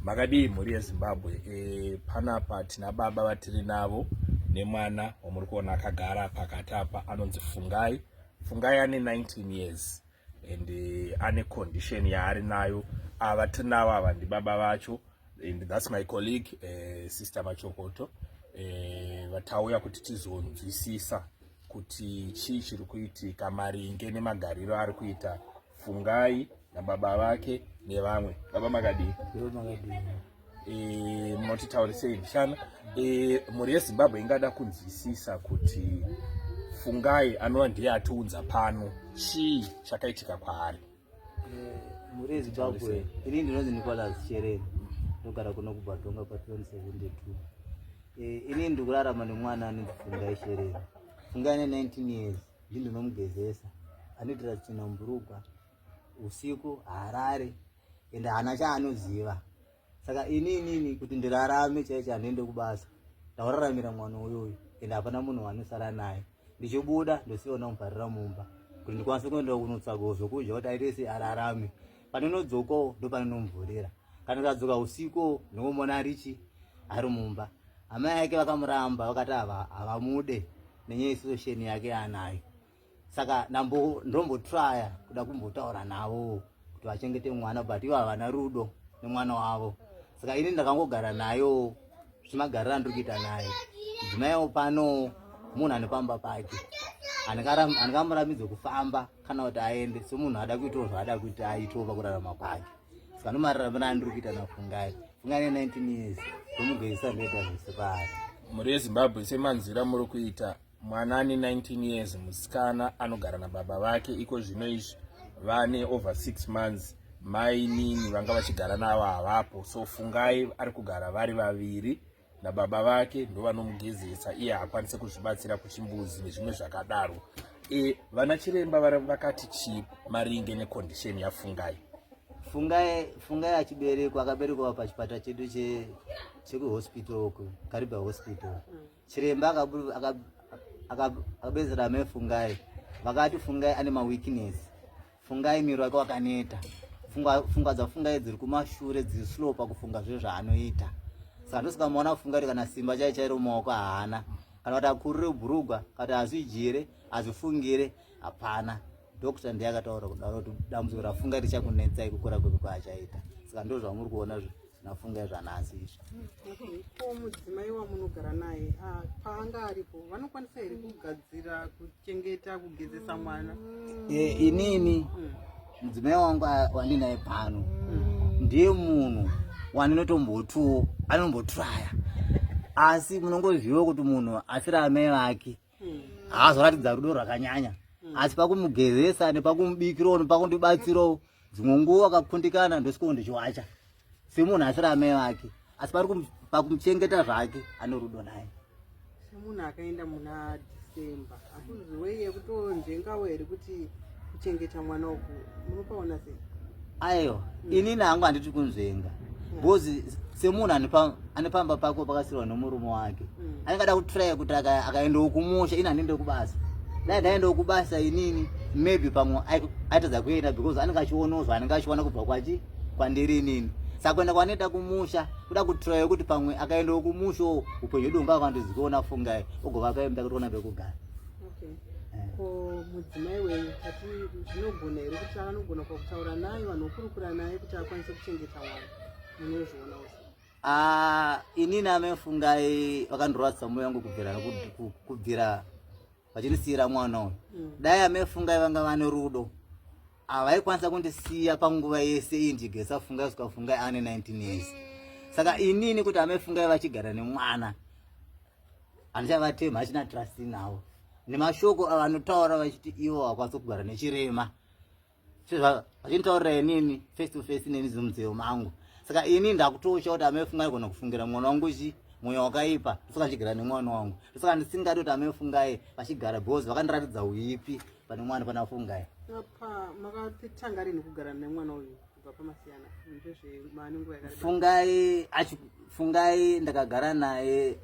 Makadii mhuri yeZimbabwe? E, panapa tina baba vatiri navo nemwana wamuri kuona akagara pakati apa anonzi Fungai. Fungai ane 19 years and ane condition yaari nayo. Ava tinavo ava ndibaba vacho and that's my colleague Sister Machokoto. Vatauya kuti tizonzwisisa kuti chii chiri kuitika maringe nemagariro ari kuita Fungai nababa vake nevamwe. Baba makadii? Munotitaurisei mshana. Mhuri yeZimbabwe ingada kunzwisisa kuti Fungai anova ndiye atiunza pano, chii chakaitika kwaari? Mhuri yeZimbabwe, ini ndinonzi Nicholas Chereni, ndogara kuno kuBadonga pa2072. Ini ndikurarama nemwana anonzi Fungai Chereni. Fungai ane 19 years, ndi ndinomugezesa, anoitira tsvina mburugwa usiku, haarare ende haana chaanoziva. Saka ini inini kuti ndirarame chaicho handiende kubasa, ndauraramira mwana uyoyu ende hapana munhu wanosara naye. Ndichibuda ndosiwa ndamuvharira mumba kuti ndikwanise kuenda kunotsvagawo zvokudya kuti aite sei ararame. Pandinodzokawo ndopaninomuvhurira, kana ndikadzoka usiku ndingomuona arichi ari mumba. Amai ake vakamuramba vakati havamude nenyaya yesituation yake yaanayo. Saka ndombotraya kuda kumbotaura navo kuti vachengete mwana, but ivo havana rudo nemwana wavo. Saka ini ndakangogara nayo semagariro andiri kuita naye. Mudzimaiwo pano munhu ane pamba pake, andingamuramidze kufamba kana kuti aende semunhu ada kuitawo zvaada kuita aitewo pakurarama kwake. Saka nomararamiro andiri kuita naFungai. Fungai ane 19 years, ndomugezesa, ndoita zvese paari. Mhuri yeZimbabwe, semanzwira muri kuita, mwana ane 19 years, musikana anogara nababa vake iko zvino izvi vane over 6 months mainini vanga vachigara navo havapo. So Fungai ari kugara vari vaviri nababa vake, ndo vanomugezesa, iye haakwanise kuzvibatsira kuchimbuzi nezvimwe zvakadaro. Vana chiremba vakati chii maringe necondition yaFungai? Fungai achiberekwa, akaberekwa pachipatara chedu chekuhospital uku, Kariba Hospital. Chiremba akabetsera amai Fungai, vakati Fungai ane maweakness. Fungai miro wake wakaneta, pfungwa dzaFungai dziri kumashure, dziri slow pakufunga zviro zvaanoita. Saka ndosaka maona Fungai kuti kana simba chai chairo mumaoko haana, kana kuti akurire bhurugwa, kana kuti azvijire azvifungire hapana. Doctor ndiye akataura kudaro kuti dambudziko raFungai richakunetsai kukura kweke kwaachaita. Saka ndo zvamuri kuona zvinaFungai zvanhasi izvi. Ko mudzimai wamunogara naye, paanga aripo vanokwanisa here kugadzira, kuchengeta, kugezesa mwana? Inini mudzimai wangu wandinaye pano ndiye munhu wandinotombotiwo anombotraya, asi munongoziva kuti munhu asiri amai vake haazoratidza rudo rwakanyanya. Asi pakumugezesa nepakumubikirawo nepakundibatsirawo, dzimwe nguva akakundikana, ndosvikawo ndichiwacha semunhu asiri amai vake. Asi pakumuchengeta zvake ane rudo naye. Semunhu akaenda muna December, hakuziwei yekutonzvengawo here kuti kuchengeta mwana uku munopaona sei? Aiwa, inini hangu handiti kunzvenga, because semunhu ane pamba pako pakasirwa nemurume wake, anenge ada kutraya kuti akaendawo kumusha. Ini handiende kubasa, dai ndaendawo kubasa inini maybe pamwe aitadza kuenda, because anenge achionawo zvaanenge achiwana kubva kwachi kwandiri inini. Saka kuenda kwanoita kumusha kuda kutraya kuti pamwe akaendawo kumusha, upenyu hwedu hunga kwandizikuona Fungai ogova kaenda kuti ona pekugara. Okay. Ko mudzimai wenyu, tati zvinogona here kuti anogona pakutaura naye, vanhu vokurukura naye kuti akwanise kuchengeta mwana? Munozvionawo sei? Ah, inini amai Fungai vakandorwadzisa mwoyo wangu kubvira vachindisiyira mwana uyu. Dai amai Fungai vanga vane rudo, havaikwanisa kundisiya panguva yese iyi ndichigesa Fungai kusvika Fungai ane 19 years. Saka inini kuti amai Fungai vachigara nemwana handichavatemha, hachina trust navo nemashoko avanotaura vachiti ivo vakwanisa kugara nechirema, vachinditaurira inini face to face neni zimunzeve mangu. Saka ini ndakutosha kuti amai Fungai gona kufungira mwana wangu chi mwoyo wakaipa. Ndosaka ndichigara nemwana wangu, ndosaka ndisingadi kuti amai Fungai vachigara, because vakandiratidza uipi pane mwana, pana Fungai. Pa makatanga rini kugara nemwana uyu kubva pamasiyana? Ndezvemane nguva yakareba? Fungai ndakagara naye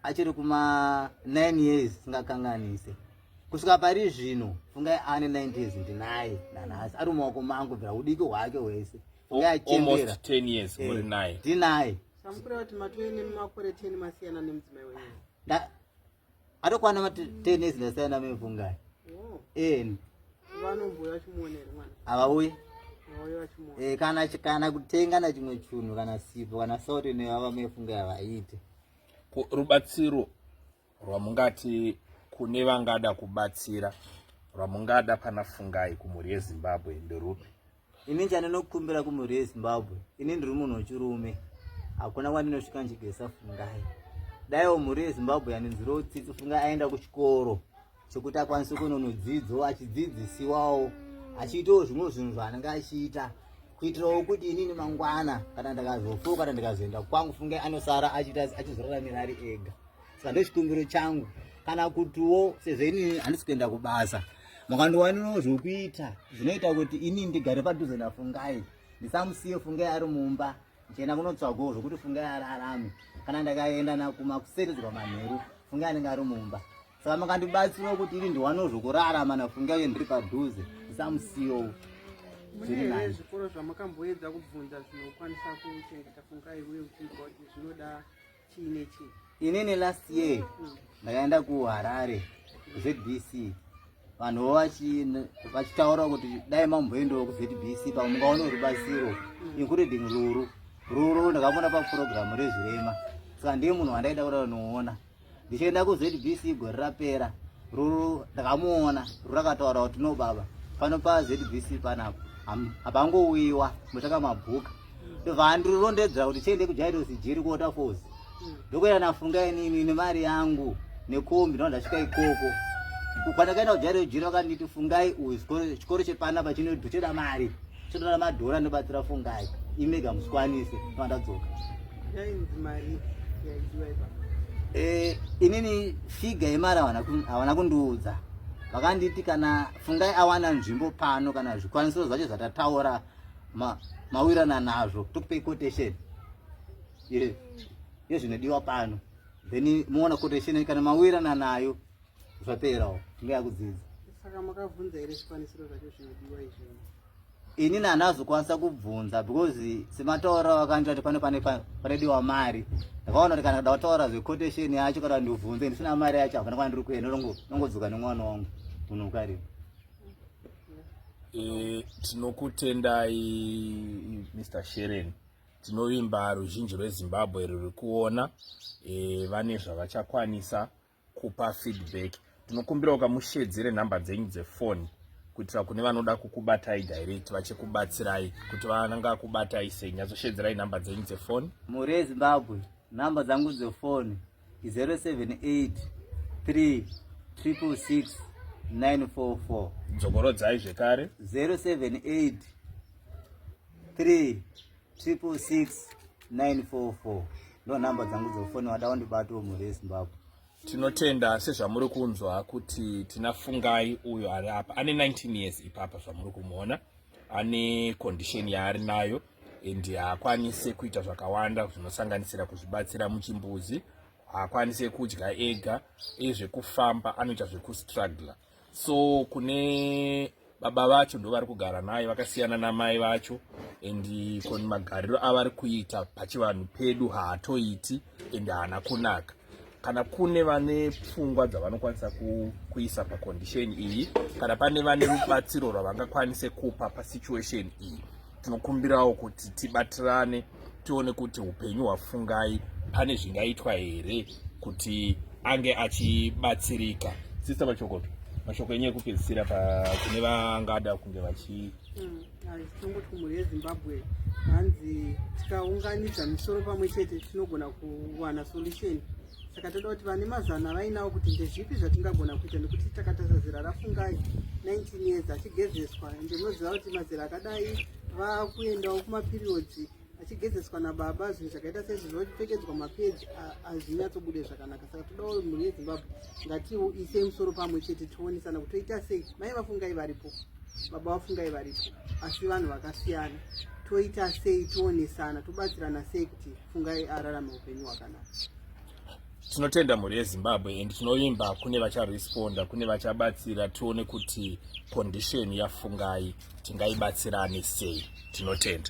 achiri kuma 9 years, singakanganise, kusvika pari zvino. Fungai ane 9 years, ndinaye nanhasi, ari mumaoko mangu bvira udiki hwake hwese. Fungai achembera. Almost 10 years muri naye. Tinaye. Samukureva kuti matove nemakore 10 masiyana nemudzimai wenyu. Atokwana ma 10 years ndasiyana naMai Fungai. Oh. Vanombouya vachimuona here mwana? Havauyi. Vauya vachimuona. Kana kutenga na chimwe chunhu, kana sipo, kana sauti nevava Mai Fungai havaite. Rubatsiro rwamungati kune vangada kubatsira, rwamungada pana Fungai kumhuri yeZimbabwe nderupi? Ini chandinokumbira kumhuri yeZimbabwe, ini ndiri munhu wechirume, hakuna kwandinosvika ndichigesa Fungai. Daiwo mhuri yeZimbabwe yandinzwirawo tsitsi, Fungai aenda kuchikoro chekuti akwanise kunonodzidzo, achidzidzisiwawo, achiitawo zvimwe zvinhu zvaanenge achiita, kuitirawo kuti inini mangwana kana ndakazofa, kana ndikazoenda kwangu, Fungai anosara achiita achizoraramira ari ega. Saka ndochikumbiro changu, kana kutiwo sezvo inini handisi kuenda kubasa, mukandiwanirawo zvokuita zvinoita kuti inini ndigare padhuze naFungai, ndisamusiye Fungai ari mumba, ndichienda kunotsvagawo zvokuti Fungai ararame. Kana ndakaenda nakumakuseredzwa manheru, Fungai anenge ari mumba. Saka makandibatsirawo kuti ini ndiwanewo zvokurarama naFungai uye ndiri padhuze, ndisamusiyewo. Mune here zvikoro zvamakamboedza kubvunza zvinokwanisa kuchengeta Fungai, uye uchinzwa kuti zvinoda chii nechii? Inini last year ndakaenda kuHarare, ZBC, vanhuwo vachitaura kuti dai mamboendawo kuZBC, pamwe mungaona rubatsiro, including Ruru. Ruru ndakamuona papurogiramu rezvirema, saka ndiye munhu wandaida kuda kunoona. Ndichienda kuZBC gore rapera, Ruru ndakamuona. Ruru akataura kuti, "No baba, pano paZBC panapa hapangouyiwa, mutsvaka mabhuka." Ndobva andirondedzera kuti chiende kuJairos Jiri, kuWaterfalls. Ndokuenda naFungai inini nemari yangu nekombi. Ndobva ndasvika ikoko. Kwandakaenda kuJairos Jiri, vakanditi, "Fungai uyu, chikoro chepanapa chinoda mari, chinoda madhora anobatsira Fungai, imega musikwanise." Ndobva ndadzoka. Yainzi mari yaidiwa ipapo? Inini figure yemari havana kundiudza. Vakanditi kana Fungai awana nzvimbo pano, kana zvikwanisiro zvacho zvatataura mawirana nazvo, tokupei quotation yezvinodiwa pano, then muona quotation, kana mawirana nayo zvaperawo, tinge yakudzidza. Saka makabvunza here zvikwanisiro zvacho zvinodiwa izvi? Inini handazokwanisa kubvunza because sematauriro vakandiita kuti pano panodiwa mari, ndakaona kuti kana kuda kutaura zvequotation yacho, kana ndibvunze ndisina mari yacho, hapana kwandiri kuenda, nongodzoka nemwana wangu munhu ukarima. Tinokutendai Mr Sheren. Tinovimba ruzhinji rweZimbabwe ruri kuona vane zvavachakwanisa kupa feedback. Tinokumbira ukamushedzere nhamba dzenyu dzefoni kuitira kune vanoda kukubatai direct, vachikubatsirai kuti vananga kubatai sei. Nyatsosvedzerai nhamba dzenyu dzefoni. Mhuri yeZimbabwe, nhamba dzangu dzefoni 078 3 666 944. Dzokorodzai zvekare. 078 3 666 944, ndo nhamba dzangu dzefoni, vada kundibatawo, mhuri yeZimbabwe. Tinotenda. Sezvamuri kunzwa kuti tina Fungai uyo ari apa, ane 19 years ipapa zvamuri kumuona, ane condition yaari nayo and haakwanise kuita zvakawanda zvinosanganisira kuzvibatsira muchimbuzi, haakwanise kudya ega, ezvekufamba anoita zvekustruggler. So kune baba vacho ndo vari kugara naye, vakasiyana namai vacho, and koni magariro avari kuita pachivanhu pedu haatoiti and haana kunaka. Kana kune vane pfungwa dzavanokwanisa kuisa pacondition iyi, kana pane vane rubatsiro rwavangakwanise kupa pasituation iyi, tinokumbirawo kuti tibatirane, tione kuti upenyu hwaFungai pane zvingaitwa here kuti ange achibatsirika. Sister Machokoto, mashoko enyu ekupedzisira kune vangada kunge vachi Tinongoti kumhuri yeZimbabwe, hanzi tikaunganidza misoro pamwe chete tinogona kuwana solution. Saka toda kuti vane mazana avainawo kuti ndezvipi zvatingagona kuita, nekuti takatarisa zera raFungai, 19 years, achigezeswa, ende munoziva kuti mazera akadai vakuendawo kumaperiods, achigezeswa nababa, zvinhu zvakaita saizvozvo, vachipfekedzwa mapads, hazvinyatsobude zvakanaka. Saka todawo mhuri yeZimbabwe, ngatiisei musoro pamwe chete, tionesana kuti toita sei. Mai vaFungai varipo, baba vaFungai varipo, asi vanhu vakasiyana. Toita sei, tionesana, tobatsirana sei kuti Fungai ararame upenyu hwakanaka? Tinotenda mhuri yeZimbabwe and tinovimba kune vacharesponda, kune vachabatsira, tione kuti condition yaFungai tingaibatsirane sei. Tinotenda.